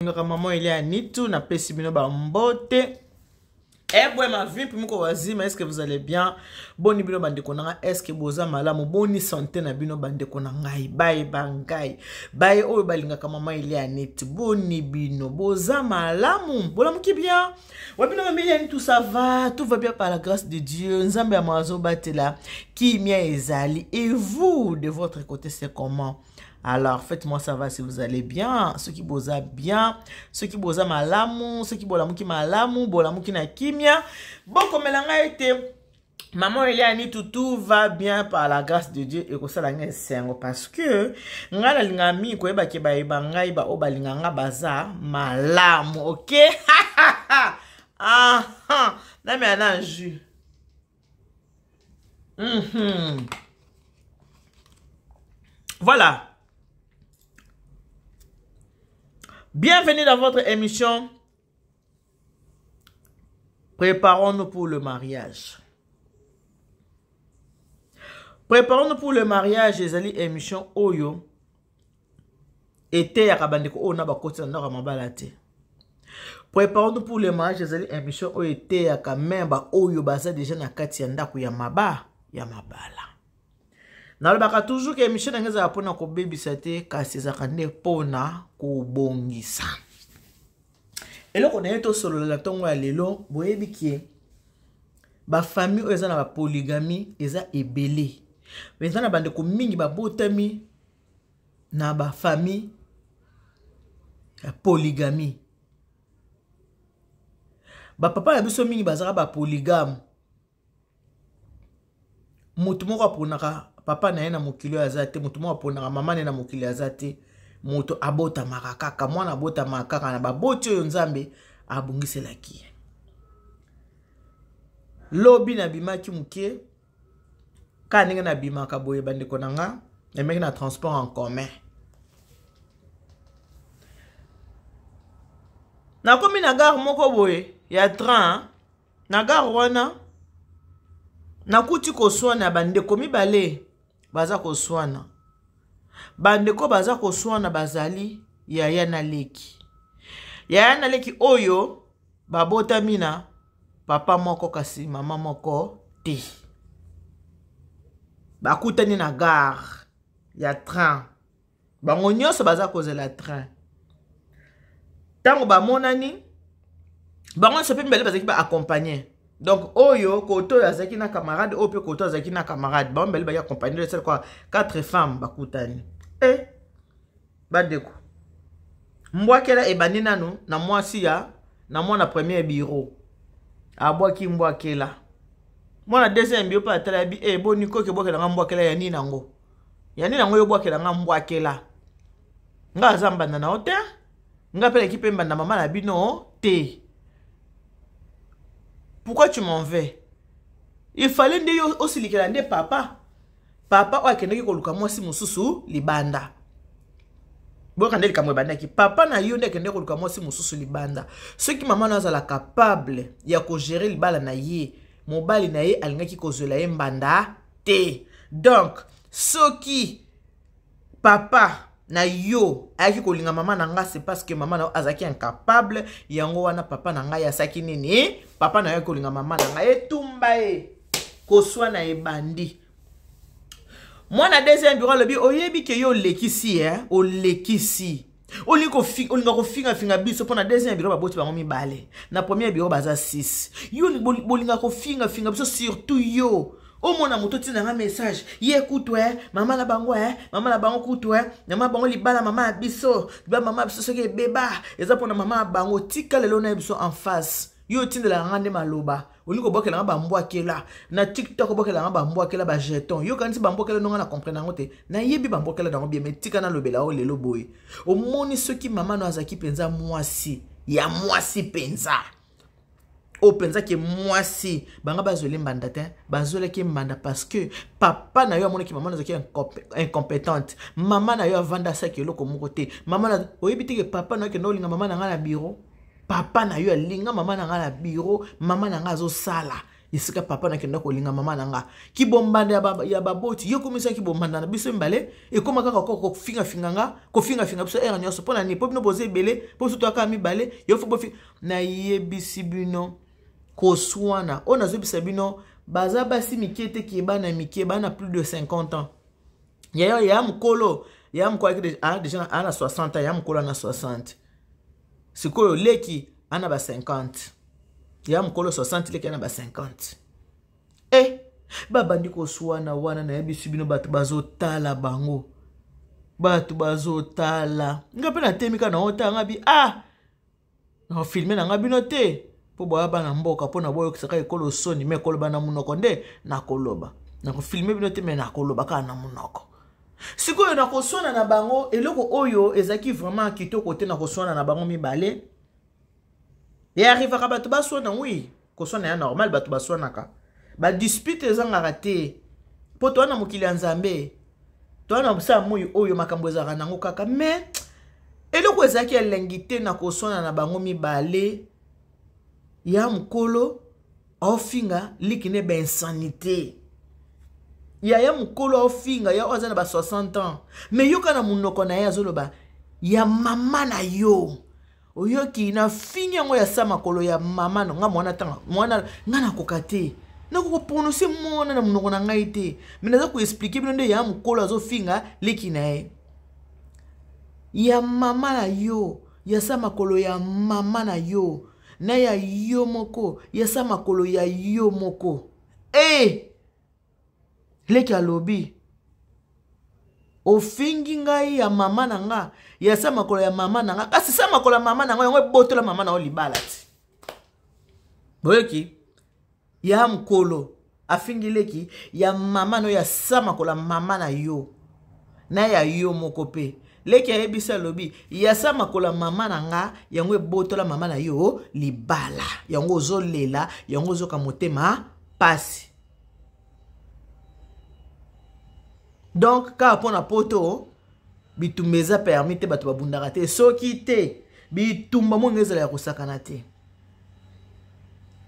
Ngaka maman Elia Nitu, napesi bino ba mbote. Ebwe ma vie miko wazima, est-ce que vous allez bien? Boni bino bandeko na nga, est-ce que boza malamu? Boni santé na bino bandeko na ngai, baye ba ngai. Baye oyo balingaka maman Elia Nitu, boni bino boza malamu? Bolamuki bien? Wa bino mama Elia Nitu, ça va? Tout va bien par la grâce de Dieu. Nzambe ya mazo batela kimia ezali. Et vous de votre côté c'est comment? Alors, faites-moi savoir si vous allez bien, ceux qui boza bien, ceux qui boza malamu, ceux qui bolamuki malamu, bolamuki na kimia. Bokomela ngai ete Maman Eliani, tout va bien par la grâce de Dieu et kosala ngai esengo parce que ngai nalinga mingi koyeba ke bayeba ngai ba oyo balinga nga baza malamu, ok? Ah, ah, namela na jus. Voilà. Bienvenue dans votre émission Préparons-nous pour le mariage. Préparons-nous pour le mariage, ezali émission oyo eteyaka bandeko oyo na bakoti na ndako ya mabala te. Préparons-nous pour le mariage ezali émission oyo eteyaka meme baoyo baza deja na kati ya ndako ya maba ya mabala. Nalobaka toujours ke émission na ngai ezalaka mpona kobebisa te, kasi ezalaka nde mpona kobongisa. Eloko na ye tosolola na ntongo ya lelo, boyebi ke bafamille oyo eza na bapolygamie eza ebele. Eza na bandeko mingi babotami na bafamille ya polygamie. Bapapa na biso mingi bazalaka bapolygame. Moto moko aponaka papa na ye na mokili oyo aza te, moto moko aponaka mama na ye na mokili aza te. Moto abotamaka kaka, mwana abotamaka kaka na baboti oyo Nzambe abongiselaki ye. Lobi nabimaki moke kaka ndenge nabimaka boye bandeko na nga, nabimaki na transport en commun. Nakomi na gare moko boye ya train. Na gare wana nakuti koswana, bandeko mibale baza koswana. Bandeko baza koswana bazali yaya na leki. Yaya na leki oyo babotami na papa moko kasi mama moko te. Bakutani na gare ya train. Bango nyonso baza kozela train. Tango bamonani, bango nyonso mpe mibale bazalaki ba accompagner. Donc oyo koto oyo azalaki na camarade, oyo mpe koto azalaki na camarade, bango mibale bazalaki accompagner, donc esali kwa 4 femmes bakutani. Bandeko, mbwakela ebandi nanu na mwasi ya na mwana premier bureau. Abwaki mbwakela. Mwana deuxième bureau mpe atala bi, boni koki ebwakela nga mbwakela ya nini yango? Ya nini yango yo bwakela nga mbwakela? Nga aza mbanda na yo te, nga mpe naki mpe mbanda mama na bino te. Pourquoi tu m'en veux? Il fallait nde yo osilikela nde papa. Papa oyo akendaki koluka mwasi mosusu libanda. Boyoka nde likambo ebandaki. Papa na yo nde akendaki koluka mwasi mosusu libanda. Soki mama na yo azala capable ya kogérer libala na ye, mobali na ye alingaki kozwela ye mbanda te. Donc soki papa na yo ayaki kolinga mama na nga, c'est parce que mama na yo azalaki incapable. Yango wana papa na ngai asaki nini? Papa na yo ayaki kolinga mama na ngai, etumba ye koswana ebandi. Mwana deuxième bureau alobi, oyebi ke yo olekisi, olekisi. Olinga kofingafinga biso mpo na deuxième bureau baboti bango mibale, na premier bureau baza 6. Yo bolinga kofingafinga biso, surtout yo. Omona moto otinda nga message, ye kutu, mama na bango, mama na bango kutu, mama bango libala mama ya biso, libala mama ya biso soki ebeba eza mpona mama ya bango. Tika lelo na biso en face. Yo otindelaka nga nde maloba, olingi kobwakela nga bambwakela na TikTok, obwakela nga bambwakela ba jeton. Yo kanisi bambwakela ndonga na comprendre yango te, nayebi bambwakela nango bien, mais tika nalobela oyo lelo boye. Omoni soki mama no azalaki mpenza mwasi ya mwasi mpenza, oyo mpenza ke mwasi banga bazweli mbanda te, bazwelaki mbanda parce que papa na yo amonaki mama na azalaki incompétente. Mama na yo avanda asaki eloko moko te. Mama na oyebi te ke papa na yo akenda olinga mama na ngai na bureau. Papa na yo alinga mama na ngai na bureau, mama na ngai azosala. Esika papa nakenda kolinga mama na nga, kibombanda ya baboti yo komisa kibombanda na biso mibale ekóma kaka kofingafinga nga, kofingafinga biso ere nyonso. Mpo na nini? Mpo bino boza ebele, mpo biso toyaka mibale. Yo fo bofi. Nayebisi bino, koswana oyo nazoyebisa bino, baza basi mike te, ke bana mike, bana plus de 50 ans. Yaya ya mokolo, ya mokolo ayaki déjà ana 60 ans. Ya mokolo ana 60, sikoyo leki ana ba 50. Ya mokolo 60, leki ana ba 50. E babandi koswana wana. Nayebisi bino, bato bazotala bango, bato bazotala nga mpe natemi kaka naotala nga bi ah, nafilmer na nga bino te, mpo boya bana mboka, mpo na boyokisaka ekolo soni. Me koloba na monoko nde nakoloba, nakofilmer bino te, me nakoloba kaka na monoko. Sikoyo nakoswana na bango, eloko oyo ezalaki vraiment kitoko te. Nakoswana na bango mibale, earrivaka bato baswana. Oui, koswana ya normal, bato baswanaka, badispute ezangaka te, mpo toa na mokili ya Nzambe, toa na mosala moi oyo makambo ezalaka nango kaka. Mais eloko ezalaki elengi te na koswana na bango mibale, ya mokolo aofinga liki ne bainsanité. Yaya mokolo aofinga ya oyo aza na ba 60 ans, mais yoka na monoko na ye azoloba: "Ya mama na yo, oyoki? Nafingi yango ya sa makolo ya mama na nga." Mwana tanga mwana nga nakoka te, nakoka prononcer mwana na monoko na ngai te, mais naza koexpliquer bino nde ya mokolo azofinga leki na ye: "Ya mama na yo, ya sa makolo ya mama na yo na ya yo moko, ya sa makolo ya yo moko." E leki alobi: "Ofingi ngai ya mama na nga, ya sa makolo ya mama na nga, kasi sa makolo ya mama na nga yango ebotola mama na yo libala ti." Boyoki? Ya mokolo afingi leki ya mama na yo, ya sa makolo ya mama na yo na ya yo moko. Mpe leki ayebisi, alobi: "Ya sa makolo ya mama na nga yango ebotola mama na yo libala, yango ozolela, yango ozoka motema pasi." Donc kaka mpo na Poto, bitumba eza permis te, bato babundaka te. Soki te, bitumba mongo ezala ya kosakana te.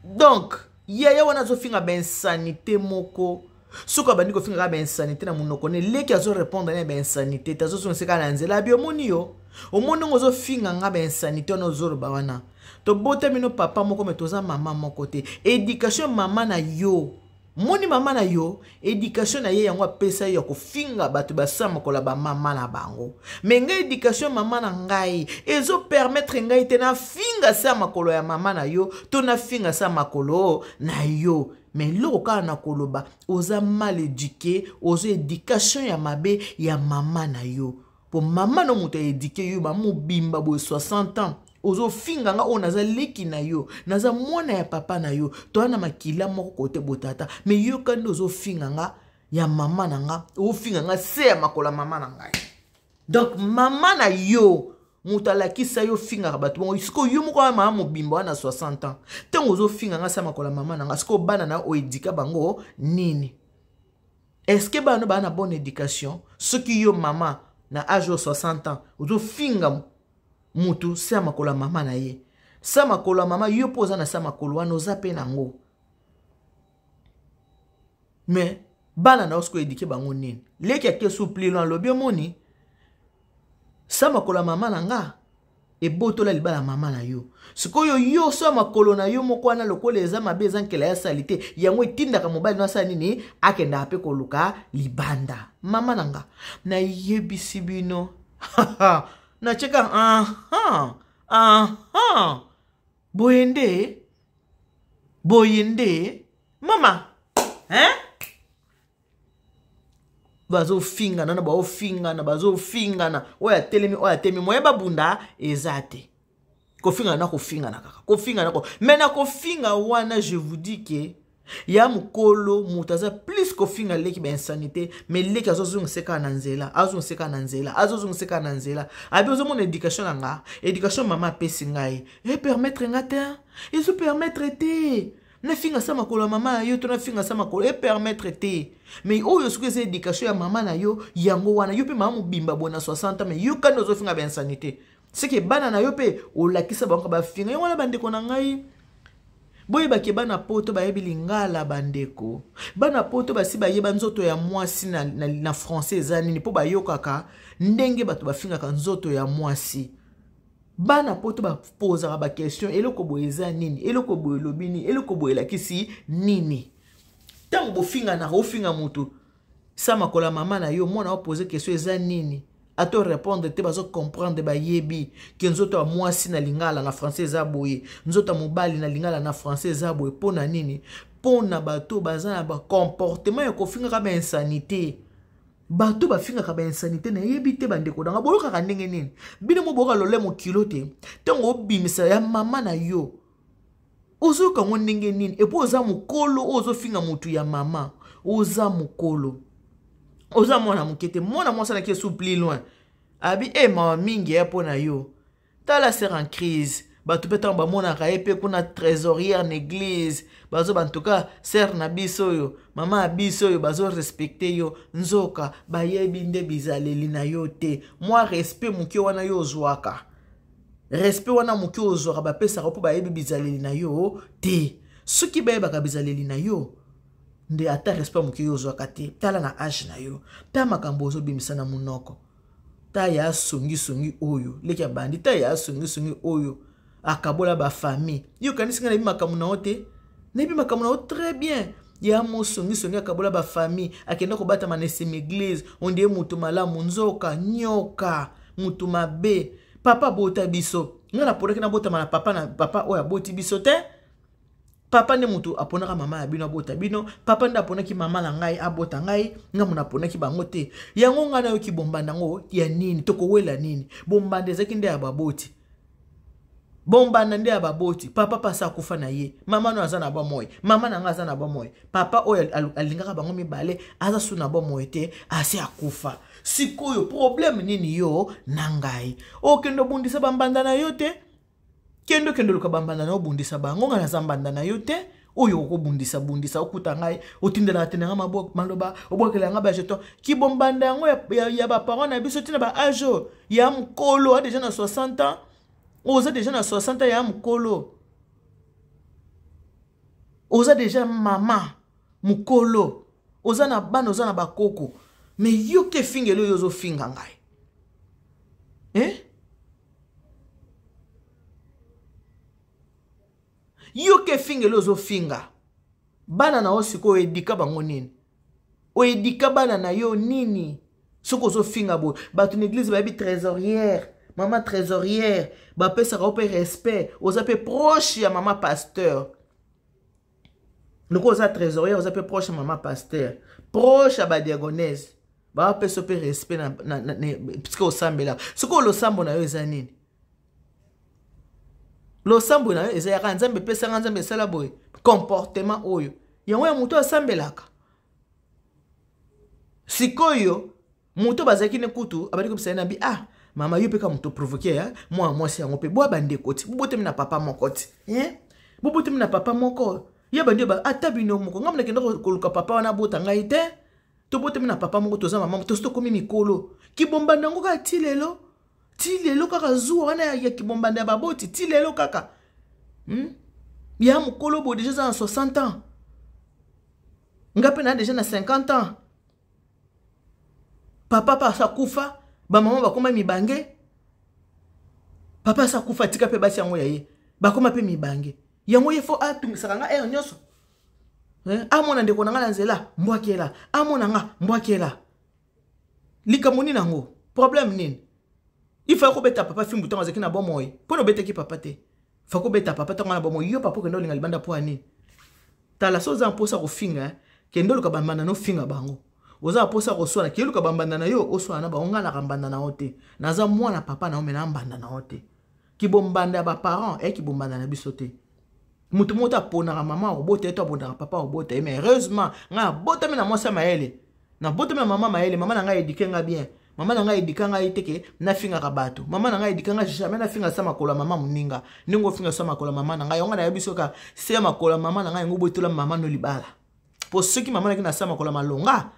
Donc yaya wana azofinga bainsanité moko. Soki abandi kofinga kaka bainsanité na monoko ne, leki azorépondre na bainsanité te, azozongisa kaka na nzela abi: "Omoni yo, omoni ndenge ozofinga nga bainsanité wana, ozoloba wana, tobotami no papa moko, me toza mama moko te. Éducation mama na yo, moni mama na yo, éducation na ye yango apesa yo ya kofinga bato basamokola bamama na bango. Me ngai, éducation mama na ngai ezopermettre ngai te nafinga sa makolo ya mama na yo to nafinga sa makolo na yo. Me eloko kaka na koloba, oza mal éduqué, oza éducation ya mabe ya mama na yo, po mama no moto aéduquer yo. Bamobimba boye, 60 ans, ozofinga nga oyo naza leki na yo, naza mwana ya papa na yo, toya na makila moko kote botata, me yoka nde ozofinga nga ya mama na nga, ofinga nga se ya makolo ya mama na ngai. Donc mama na yo moto alakisa yo ofingaka bato bongo. Sikoyo yo moko mama mobimba wana 60 ans, ntango ozofinga nga sa makolo ya mama na nga, sikoyo bana na yo oéduquer bango nini? Est-ce bana no baa na bonne éducation, soki yo mama na age oyo 60 ans ozofinga mutu se ya makolo ya mama na ye, sa makolo ya mama yo mpo oza na sa makolo wana, oza mpe nango, mais bana na yo sikoyo éduquer bango nini?" Leki ake suplilo, alobi: "Omoni sa makolo ya mama na nga ebotola libala mama na yo. Sikoyo yo so makolo na yo moko wana, lokola eza mabe, eza nkela ya sali te, yango etindaka mobali no asala nini? Akendaka mpe koluka libanda." Mama na nga, nayebisi bino, nacheka aha aha, boye nde, boye nde mama, hein? Bazofingana na baofingana, bazofingana, oyo atelemi, oyo atelemi, moye babunda eza te. Kofingana na kofingana kaka, kofingana ko, me na kofinga wana, je vous dis ke ya mokolo moto aza plus kofinga leki bainsanité, mais leki azozongisa kaka na nzela, azongisa kaka na nzela, azozongisa kaka na nzela. Abi: "Ozomona éducation na nga, éducation mama apesi ngai epermettre nga te, ezopermettre te nafinga sa makolo ya mama na yo to nafinga sa makolo, epermettre te. Mais oyo soki eza éducation ya mama na yo, yango wana yo mpe mama mobimba boye na 60 ans, mais yo kandi ozofinga bainsanité, seke bana na yo mpe olakisa bango bafinga." Yango wana, bandeko na ngai, Boyebake bana poto bayebi lingala, bandeko. Bana poto basi bayeba nzoto ya mwasi na français eza nini, mpo bayokaka ndenge bato bafingaka nzoto ya mwasi. Bana poto bapozaka baquestion: eloko boye eza nini? Eloko boye elobi nini? Eloko boye elakisi nini? Ntango bofinganaka, ofinga motu sa makolo ya mama na yo, mwana opose question eza nini, ato répondre te, bazocomprendre, bayebi ke nzoto ya mwasi na lingala na français eza boye, nzoto ya mobali na lingala na français eza boye. Mpo na nini? Mpo na bato baza na bacomportement ya kofingaka, bainsanité. Bato bafingaka bainsanité, nayebi te. Bandeko nanga, boyokaka ndenge nini? Bino mo boyoka lolemo kilo te. Ntango obimisa ya mama na yo, ozoyoka yango ndenge nini? Et puis oza mokolo oyo ozofinga motu ya mama, oza mokolo, oza mwana moke te. Mwana mwasi alaki esu plus loin, abi e mawa mingi ya mpo na yo. Tala sœur en crise. Bato mpe ntango bamonaka ye mpe kuna, trésorière na église, bazoba en tout cas sœur na biso oyo, mama ya biso oyo, bazorespecte yo. Nzoka bayebi nde bizaleli na yo te. Mwa respect moke wana yo ozwaka, respect wana moke ozwaka, bapesaka mpo bayebi bizaleli na yo te. Soki bayebaka bizaleli na yo nde ata respect moke yo ozwaka te. Tala na age na yo, ta makambo ozobimisa na monoko. Ta ya songisongi oyo leki abandi, ta ya songisongi oyo akabola bafamille. Yo kanisi ngai nayebi makambo na yo te? Nayebi makambo na yo très bien. Ya mosongisongi akabola bafamille, akenda kobatama na esema église, ondie motu malamu, nzoka nyoka, motu mabe. Papa abota biso, ngai naponaki nabotama na papa na papa oyo aboti biso te. Papa nde motu aponaka mama ya bino abota bino. Papa nde aponaki mama na ngai abota ngai. Ngai moto aponaki bango te. Yango ngai nayoki bombanda yango ya nini? Tokowela nini? Bombanda ezalaki nde ya baboti, bombanda nde ya baboti. Papa mpasi akufa na ye, mama no aza na bomoi, mama na ngai aza na bomoi. Papa oyo alingaka bango mibale aza su na bomoi te, asi akufa. Sikoyo problème nini yo na ngai? Okende obundisa bambanda na yo te. Kende, okende oluka bambanda na yo, obundisa bango. Ngai naza mbanda na yo te oyo okobundisa bundisa. Okuta ngai, otindelaka te nanga maloba, obwakela yanga bajeton. Kibombanda yango ya baparent na biso ntina baage oyo ya mokolo a déjà na 60 ans, oza déjà na 60 ans ya mokolo, oza déjà mama mokolo, oza na bana, oza na bakoko, mais yo ke efingeli oyo ozofinga ngai, eh? Yo ke efingeli ozofinga bana na yo, sikoyo oedika bango nini? Oedika bana na yo nini soki ozofinga boye? Bato na église bayebi trésorière, mama trésorière, bapesaka yo mpe respect. Oza mpe proche ya mama pasteur. Lokola oza trésorière, oza mpe proche ya mama pasteur, proche ya badiagonese, bapesa mpe respect puisque osambelaka. Sikoyo losambo na yo eza nini? Losambo na yo eza yaka Nzambe epesanga, Nzambe esala boye. Comportement oyo yango ya moto asambelaka. Sikoyo moto bazalaki ne kutu abandi kobisa ye na bi: "Ah mama, yo mpe ka moto provoke ya mwana mwasi yango mpe bwa bandeko ti bobotami na papa moko ti, eh? Bobotami na papa moko." Ye bandi ata bino moko, ngai nakenda koluka papa wana abota ngai te. Tobotami na papa moko, toza mama, tosi tokomi mikolo. Kibombanda yango kaka ti lelo, ti lelo kaka zuwa wana ya kibombanda ya baboti, ti lelo kaka, Ya mokolo boye déjà eza na 60 ans, nga mpe na déjà na 50 ans. Papa mpe asa kufa, bamama bakóma mibange. Papa asa kufa, atika mpe basi yango ya ye, bakóma mpe mibange. Yango ye fo atungisaka nga heure nyonso. Amona ndeko na nga na nzela, mbwakela. Amona nga, mbwakela. Likambo nini yango? Problème nini? Ifa kobeta papa fimbu ntango azalaki na bomoi. Mpo na obetaki papa te, fa kobeta papa ntango na bomoi. Yo papa okende olinga libanda mpo ya nini? Tala, so oza mposa kofinga, kende oluka bambanda na ofinga bango. Oza na mposa koswana, kende oluka bambanda na yo, oswana na bango. Ngai naka mbanda na yo te. Naza mwana papa na yo, me na mbanda na yo te. Kibombanda ya baparent eya kibombanda na biso te. Moto moko te aponaka mama akobota ye to aponaka papa akobota ye. Mais heureusement ngai abotami na mwasi ya mayele, nabotami na mama mayele. Mama na ngai éduque nga bien. Mama na ngai éduque ngai te ke nafingaka bato. Mama na ngai éduque ngai jamais nafinga sa makolo ya mama moninga. Ndenge ofinga sa makolo ya mama na ngai, yango nayebi soka se ya makolo ya mama na ngai, yango botola mama no libala. Mpo soki mama naki na sa makolo ya malonga,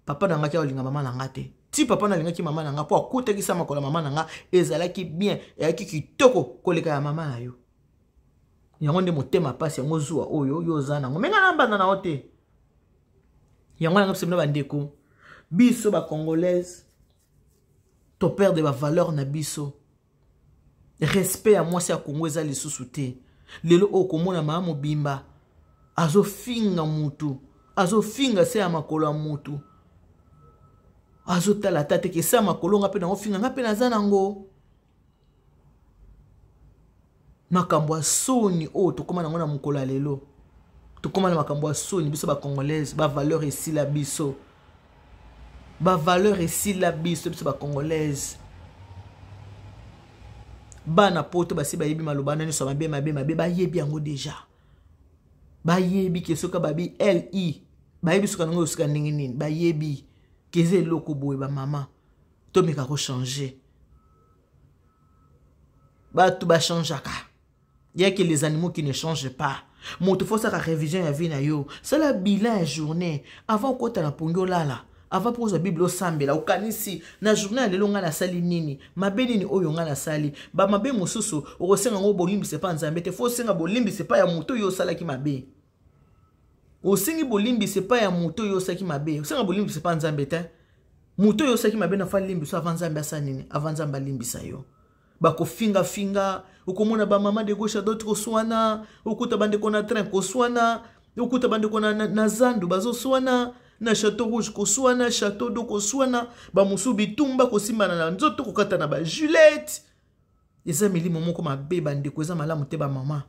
papa na ngai olinga mama na nga te. Ti papa nalingaki mama na nga mpo akutaki sa makolo ya mama na nga ezalaki bien, eyaki kitoko koleka ya mama na yo. Yango nde motema pasi, yango zuwa oyo yo oza nango. Me nga na mbanda na yo te. Yango nanga biso bino bandeko, biso ba congolaise to perdre ba valeur na biso. Respect ya mwasi ya Congo eza lisusu te. Lelo oyo komona mama mobimba azofinga mutu, azofinga se ya makolo ya mutu, azotala ata te ke se ya makolo nga mpe nango finga nga mpe naza nango. Makambo ya soni oyo tokóma nango na mokolo ya lelo, tokóma na makambo ya soni biso bacongolaise. Bavaleur esila biso, bavaleur esila biso, biso bacongolaise. Bana poto basi bayebi maloba wana nyonso mabe mabe mabe, bayebi yango deja. Bayebi ke soki babi li, bayebi soki nango osika ndenge nini, bayebi ke eza eloko boye. Bamama, tomeka kochanger. Bato bachangeaka, y a que les animaux qui ne changent pas. Moto fo osala révision ya vie na yo, sala bilan ya journée avant okota na pongi, olala avant mpo ozwa Bible, osambela, okanisi na journée ya lelo: ngai nasali nini mabe? Nini oyo ngai nasali bamabe mosusu? Okosenga yango bolimbisi epa Nzambe te. Fo osenga bolimbisi epai ya moto oyo osalaki mabe. Osengi bolimbisi epai ya moto oyo osalaki mabe, osenga bolimbisi epai Nzambe te. Moto oyo osalaki mabe na fa limbisa avant Nzambe asala nini, avant Nzambe alimbisa yo. Bakofingafinga, okomona bamama de gauche à droite koswana, okuta bandeko na train koswana, okuta bandeko na zandu bazoswana, na Chateau Rouge koswana, Chateau d'Eau koswana, bamosusu bitumba, kosimbana na nzoto, kokata na bajulette. Eza milimo moko mabe, bandeko, eza malamu te. Bamama,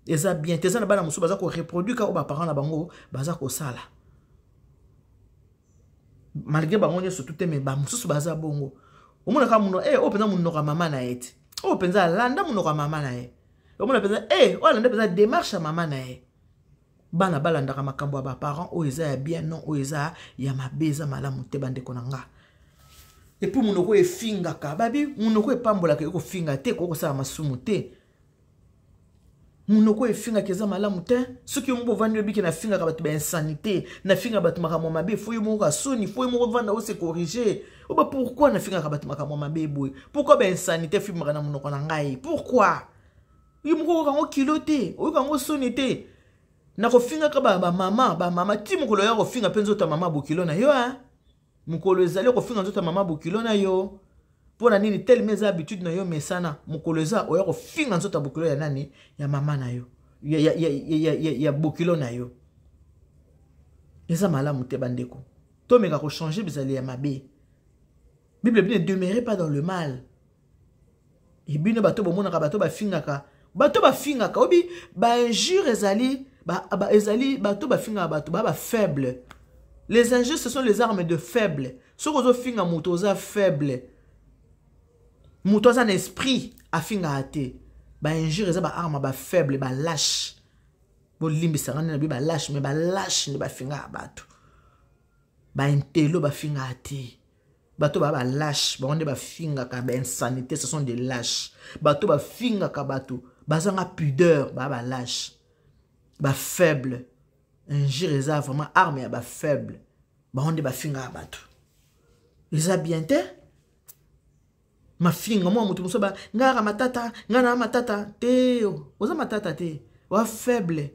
eza bien te. Eza na bana mosusu baza koreproduire kaka oyo baparent na bango baza kosala, malgré bango nyonso tu te, me bamosusu baza bongo. Omonaka monoko eh, oyo mpenza monoko ya mama na ye te, oyo mpenza alanda monoko ya mama na ye. Omona mpenza eh, oyo alanda mpenza démarche ya mama na ye. Bana balandaka makambo ya baparent, oyo eza ya bien, non oyo eza ya mabe, eza malamu te, bandeko na nga. Et puis monoko oyo efingaka, babi monoko epambolaka, ekofinga te, ekoki kosala masumu te. Monoko efingaka eza malamu te. Soki yo moko ovandi, oyebiki nafingaka bato bainsanité, nafingaka bato makambo mabe, fo yo moko asoni, fo yo moko ovanda, ose corriger oba: pourquoi nafingaka bato makambo mabe boye? Pourquoi bainsanité efimaka na monoko na ngai? Pourquoi? Yo moko oyoka yango kilo te, oyoka yango soni te na kofingaka bamama, bamama ti mokolo ya kofinga mpe nzoto ya mama bokilo na yo. A mokolo ezali kofinga nzoto ya mama bokilo na yo mpo na nini? Telema, eza habitude na yo, mesana. Mokolo eza oya kofinga nzoto ya bokilo ya nani, ya mama na yo, ya bokilo na yo. Eza malamu te, bandeko. Tomeka kochanger bizali ya mabe. Bible ebi: ne demeurez pas dans le mal. Ebino bato bomonaka bato bafingaka, bato bafingaka, obi bainjure ezali ba, ezali bato bafingaka, bato baa bafaible. Les injures, ce sont les armes de faible. Soki ozofinga moto, oza faible. Moto aza na esprit afingaka te. Bainjure eza baarme bafaible, balâche. Bolimbisanga nde na bi balâche, mais balâche nde bafingaka bato. Baintello bafingaka te. Bato baa balâche, bango nde bafingaka. Bainsanité, ce sont des lâches. Bato bafingaka bato bazanga pudeur, baa balâche, bafaible. Injure eza vraiment arme ya bafaible, bango nde bafingaka bato. Eza bien te mafinga. Mwa moto mosusu ba ngai aka matata, ngai na matata te. Oza matata te, oza faible.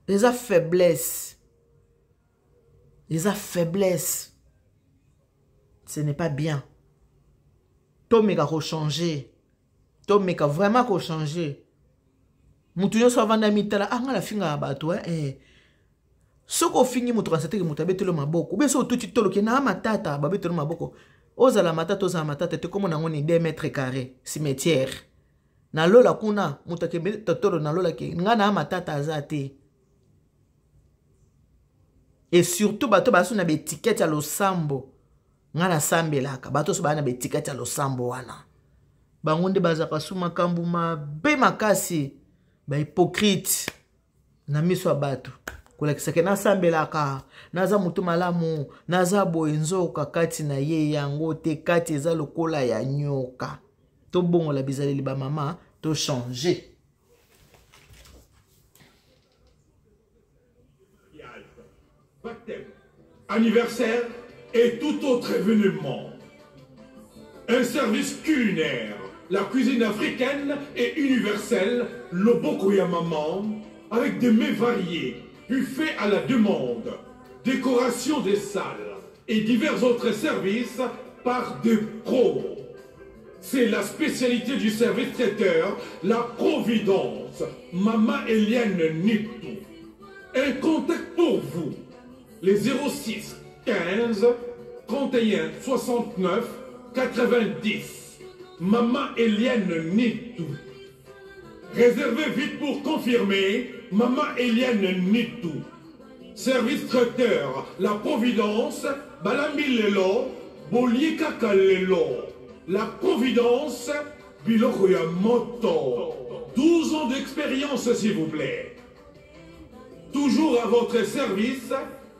Eza faiblesse, eza faiblesse, ce n'est pas bien. Tomeka kochanger, tomeka vraiment kochanger. Motu nyonso avanda mitala: ah, ngai nafingaka bato eh. Soki ofingi moto, kanisa teke moto abeteli maboko. Ube soki otuti toloke na matata, babeteli maboko. Ozala matata, ozala matata te, komona yango ni 2 mètre carré cimetière na lola kuna. Moto akembe totolo na lola ke ngai na matata aza te. Et surtout bato baso na baétiquette ya losambo, ngai nasambelaka, bato so baya na baétiquette ya losambo wana, bango nde bazalaka su makambo mabe makasi, bahypocrite na miso ya bato, kolakisaka nasambelaka, naza motu malamu, naza boye. Nzoka kati na ye yango te, kati eza lokola ya nyoka. Tobongola bizaleli, bamama, tochange. Baptême, anniversaire et tout autre événement. Un service culinaire. La cuisine africaine et universelle, le Bokoya Maman, avec des mets variés, buffet à la demande, décoration des salles et divers autres services par des pros. C'est la spécialité du service traiteur, la Providence, Mama Eliane Nitou. Un contact pour vous, les 06 15 31 69 90. Maman Eliane Nitou. Réservez vite pour confirmer, Maman Eliane Nitou. Service traiteur, La Providence, Balambi Lelo, Bolieka Lelo. La Providence, Biloko ya Moto. 12 ans d'expérience, s'il vous plaît. Toujours à votre service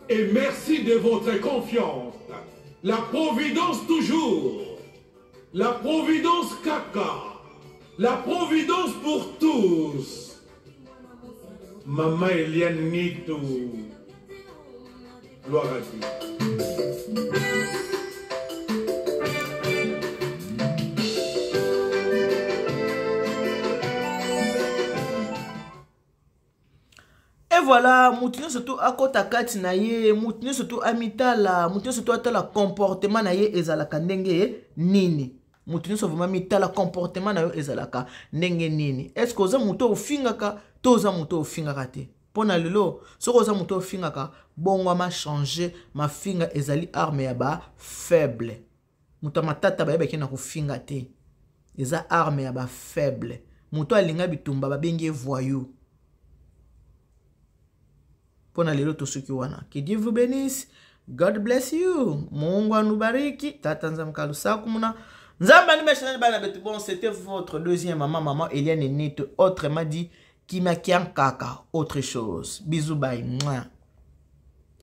et merci de votre confiance. La Providence toujours. La Providence Kaka. La Providence pour tous. Maman Eliane Nitou. Gloire à Dieu. Et voilà, mutu nyonso tu akota kati na ye, mutu nyonso tu amitala, mutu nyonso tu atala comportement na ye ezalaka ndenge nini. Mutu nyonso vraiment mitala comportement na yo ezalaka ndenge nini. Est-ce que oza mutu ofingaka to oza mutu ofingaka te? Mpo na lelo, soki oza mutu ofingaka, bongwama, changer, mafinga ezali arme ya ba faible. Mutu ya matata bayebaki na kofinga te. Eza arme ya ba faible. Mutu alinga bitumba babengi ye voyou. Mpo na lelo tosuki wana. Que Dieu vous bénisse. God bless you. Mungu anubariki. Tata Nzambe kalusaku muna. Nzambe animesha bana betu. Bon, c'était votre deuxième maman, maman Eliane Nito, autrement dit Kimakian Kaka, autre chose. Bisous, bye. Mouah.